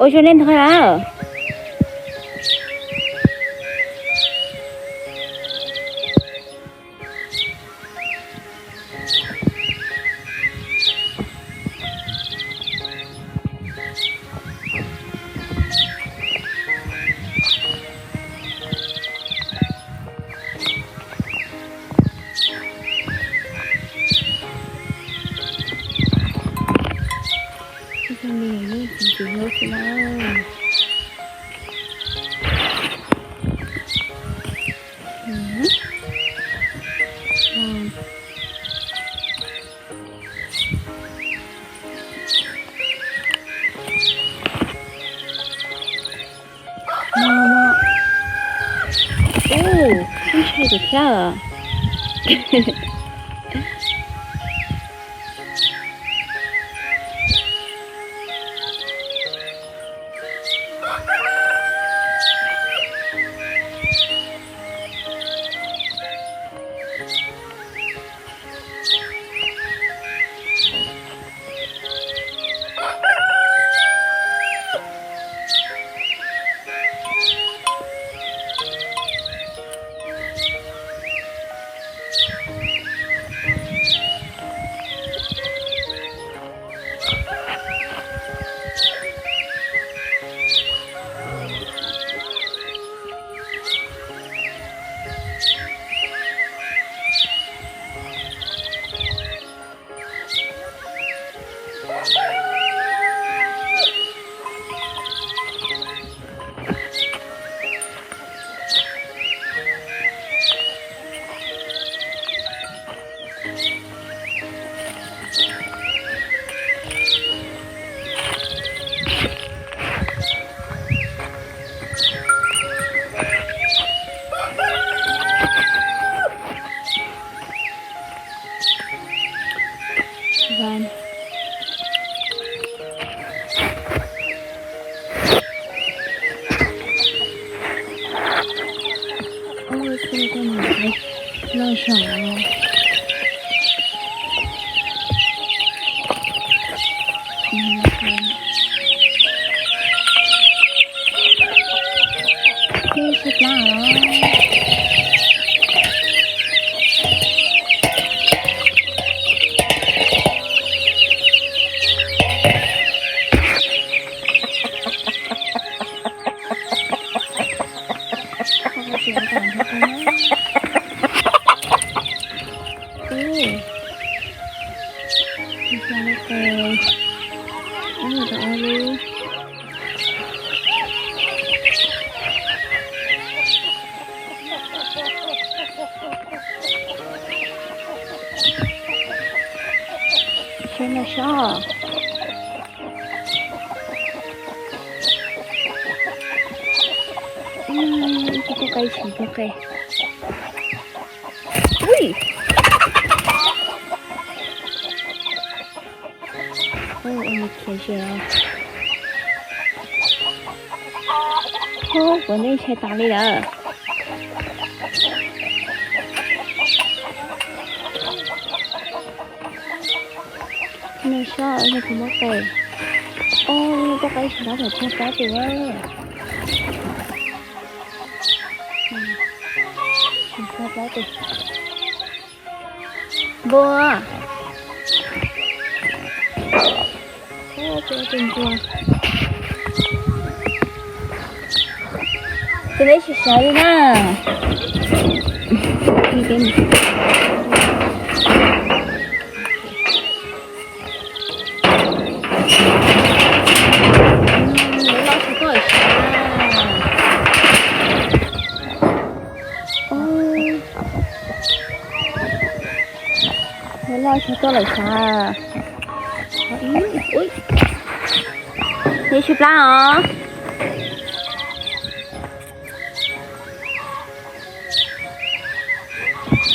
Ua zoo nej ntog lawm. Ib tug me nyuam yeej txiv txiv hlub xwb na. Ub, ntshai kuv thiab. Loj zog. Ib sab plab os. Saib no sob. Ib tug poj qaib tsis poj qaib. Ui, ua khiav ze os. Ub, puas nej ntshai tas li lawm. Nej saib, nej tus poj qaib. Ub, poj qaib tsis nrog peb pog plab tus. Tsis pog plab tus. Npua. Ub, tus npua. Tus neb sawv sawv li na. Lawv loj tsis tuaj lawm sav. Lawv loj tsis tuaj lawm sav. Neb sib plab os.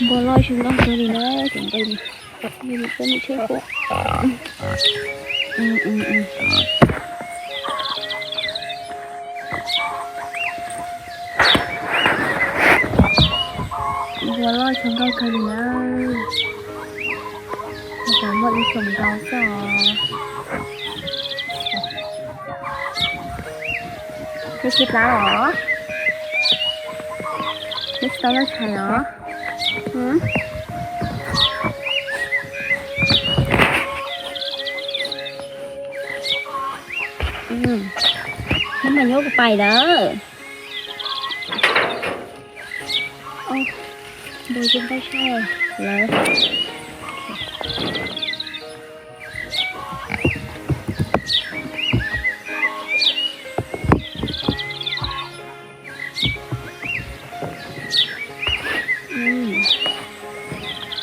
Npua loj zoo nkauj kawg li na, cov nqaij li, peb mus tsheb puab. Npua loj zoo nkauj kawg li na. Muaj ib xyoos ntau xwb os. Neb sib plab los? Neb tsis tau noj tshais los? Neb mas nyob kuv pais lawm. Npua zoo nkauj tshaj lawm.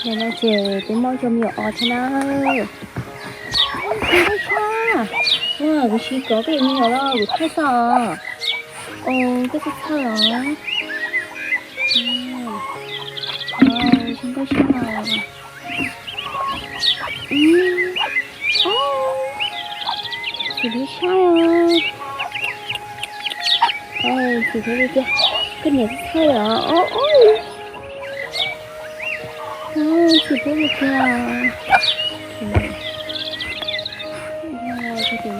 Nim no ces peb muaj cov me nyuam os thiab na. Zoo nkauj tshaj. Ua kuv tsis kov peb me nyuam los kuv thaij xwb os. Os, koj txawj txhawj os. Zoo nkauj tshaj. Txiv hlub tshaj. Txiv hlub li tiag. Koj niam txhawj os. Txiv hlub li tiag. Tus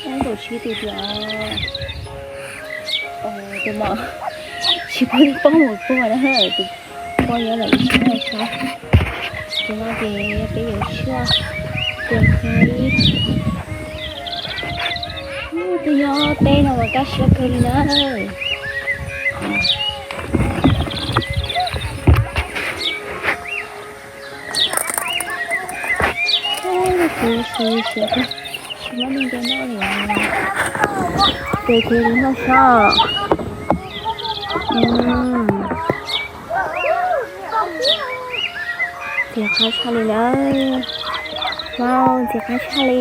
ne, tus tsis tus tias, tus mom tsis pub poob mus puag na, tus poj yuav lawm ib sab ib sab. Tus no ces peb yuav tshuaj tus hlais. Tus nyob teb no mas kaj siab kawg li na. Siab, siab, siab, tsis muaj neeg nrog noj li. Ces ces noj sab. Ntxim qab tshaj li na. Wow, ntxim qab tshaj li.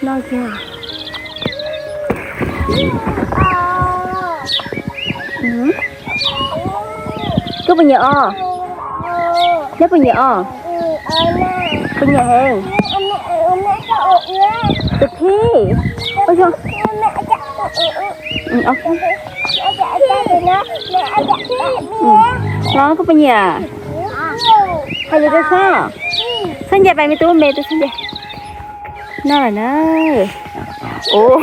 Noj kiag. Koj puas nyiam os? Neb puas nyiam os? Puas nyiam heev? Tus khib. Los koj puas nyiam? Hais lus rau sab. Sab ncaim pais me tub me tub sab ncaim. Noj lawm na. Ua.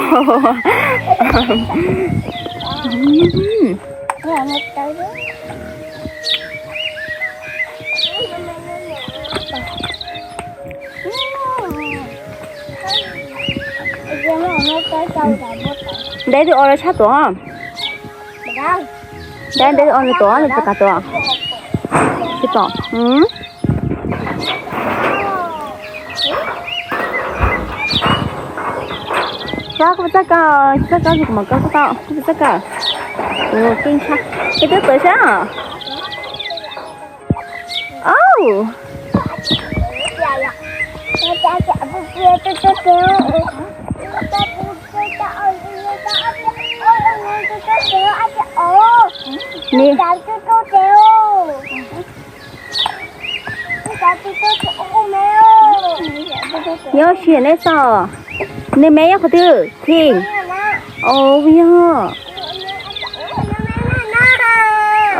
Ntev twb o lawv tshaj tuav. Ntev ntev twb o nws tuav, nws puas kam tuav? Tsis pom. Koj puas txawj kaw? Txawj kaw, kuv mam kaw koj tau. Koj puas txawj kaw? Ua keej tshaj. Koj twb tuav sab. Au. Ni. Nyob si neb xwb. Nws me nyob qhov twg? Txhij. Os, yog.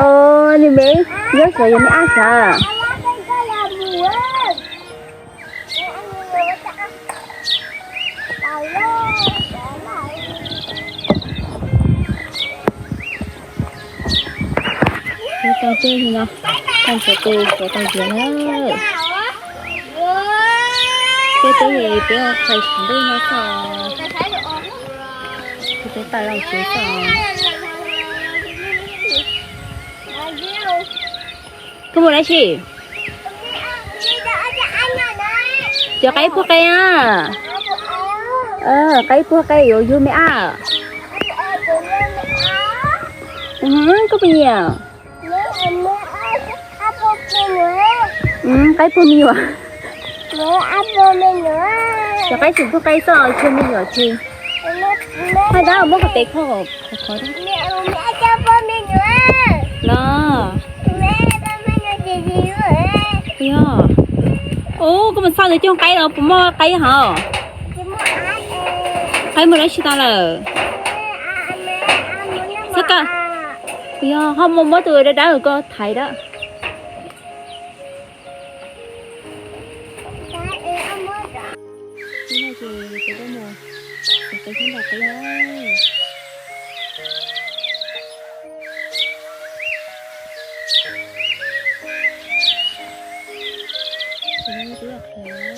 Os, nws me nyob sav, yog me ab sav. Peb tau tej li no, tau ntxuav tus, tau ntxuav ntxiav na. Peb teb li peb qhais sab ntuj no xwb. Peb tawm los tsev xwb. Koj mus dab tsi? Cov qaib puag qe a. Qaib puag qe yuav yug me ab. Koj puas nyiam? Qaib puag me nyuam. Cov qaib tseem puag qe xwb, tshuav me nyuam tsis. Hais dab muab kuv tes kho qhov no. Yog. Ub, koj mus txog tus coog qaib los puas muaj qaib hos? Qaib muaj dab tsi tau lawm? Xab ka. Yog, ho mus muab tus dawb dawb koj thaiv dawb. Tus qis thiab npam qis na. Tus no yog qhov qhiav.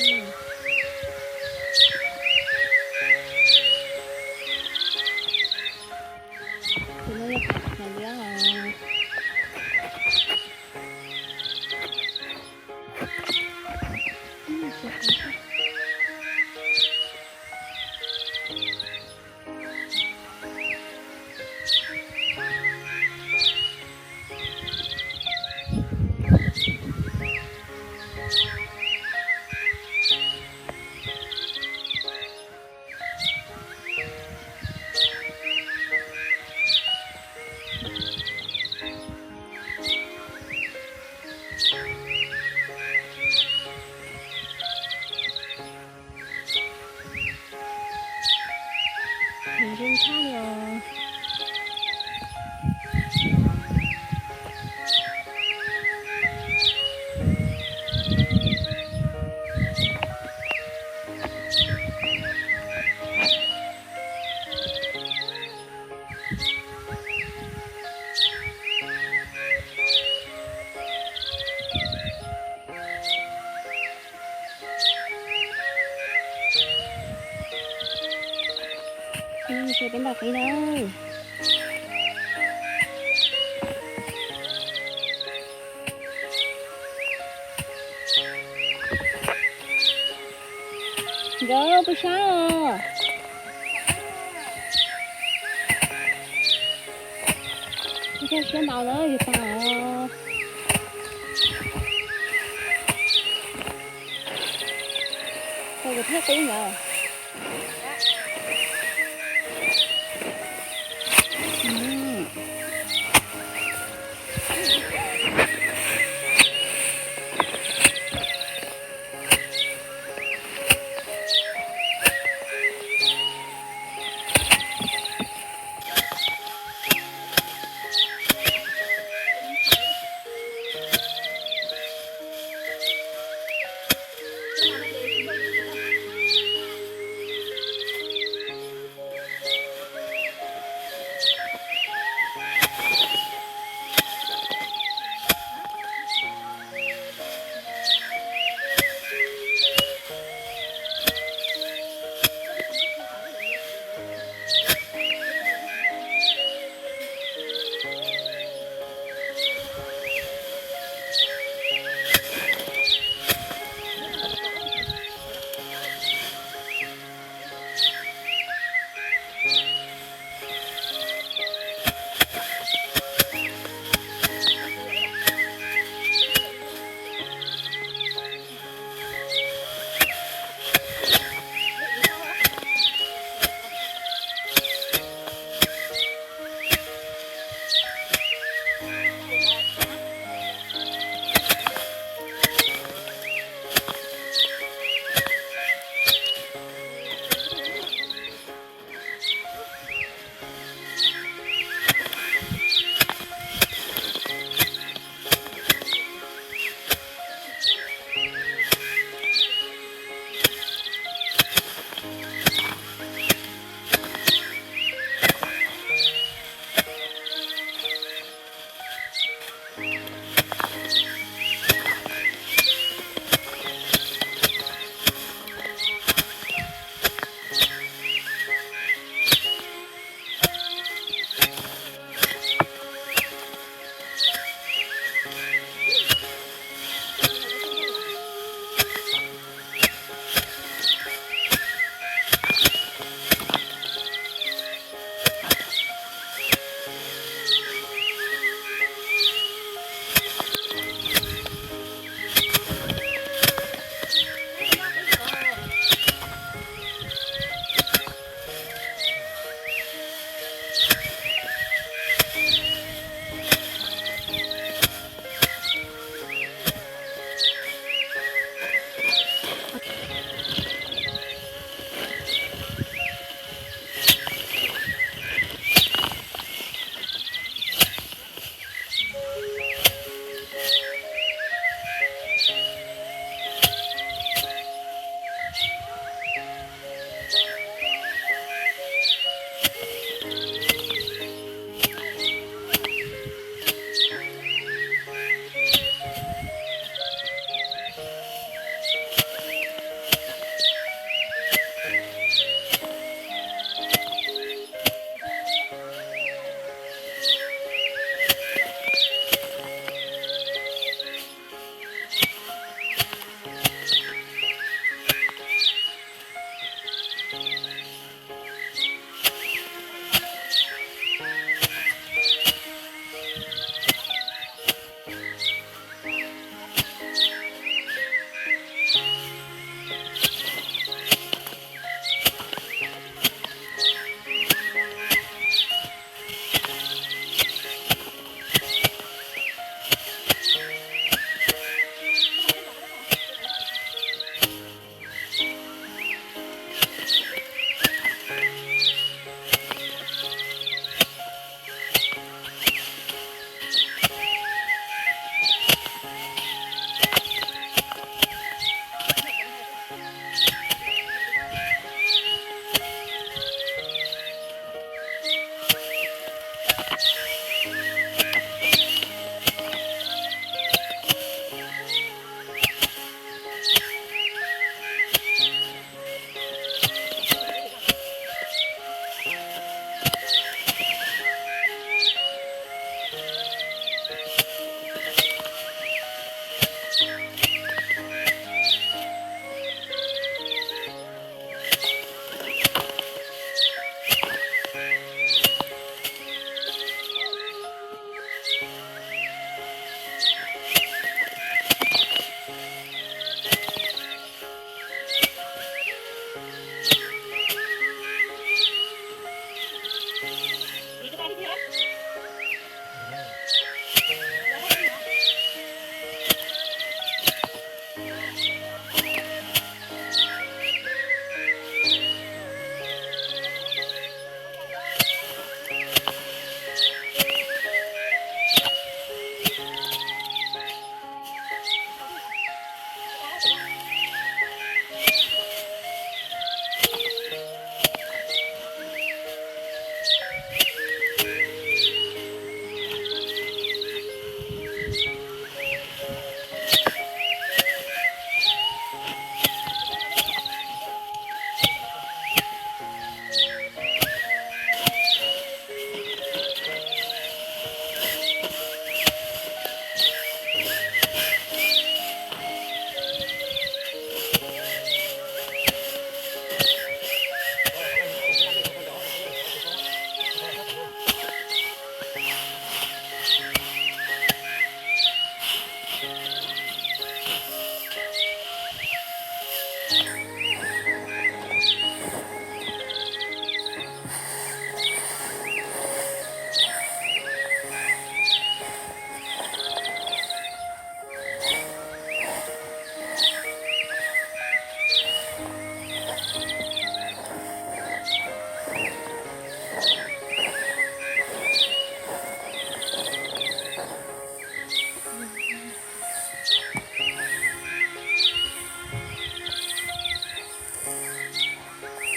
Tus no yog qhov qhiav liab os. Nws zoo tshaj li os. Tus no yog peb npam qis na. Nkawd pw sab os. Ib siab ntau lawm yus tag os. Tau yus thiab qib ntawd.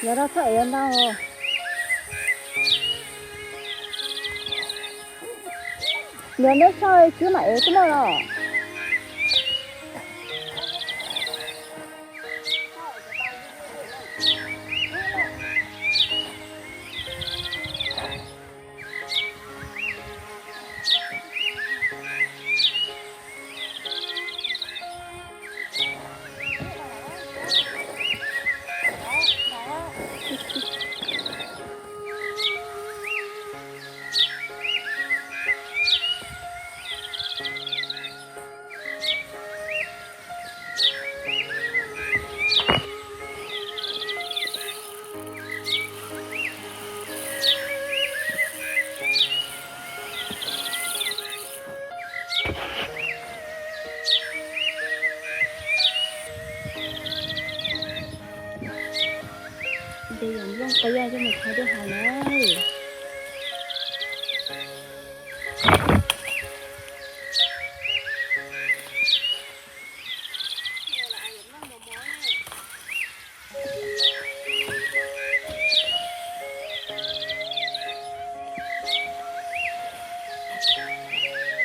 Cov no txhob ev ntau. Yog neb tso tswb mam ev tuaj muaj los. Ces yog nplooj qia coj mus thaiv dej haus lawm.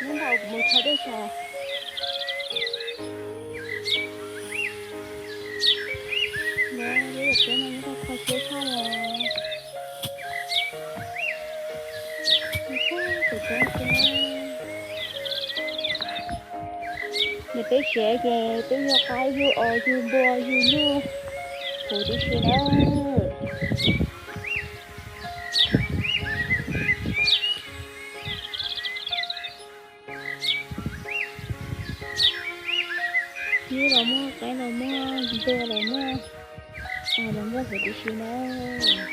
Nyob nrau kuv mus thaiv dej tso. Nyob peb no nyob rau kho siab tshaj li. Nws peb siav ces peb yug qaib yug os yug npua yug nyuj huv tib si nawb. Nyuj los muaj, qaib los muaj, npua los muaj, os los muaj huv tib si nawb.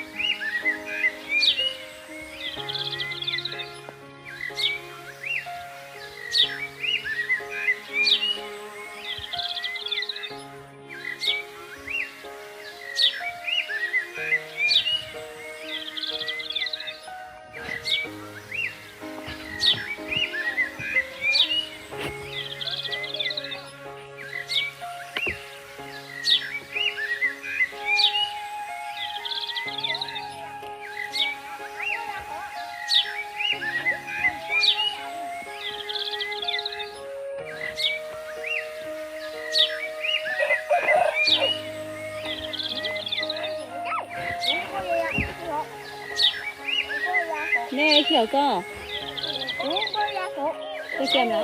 Nej xyaum koj, koj xyaum na,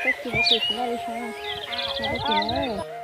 koj xyaum koj xyaum loj li saib, koj xyaum na.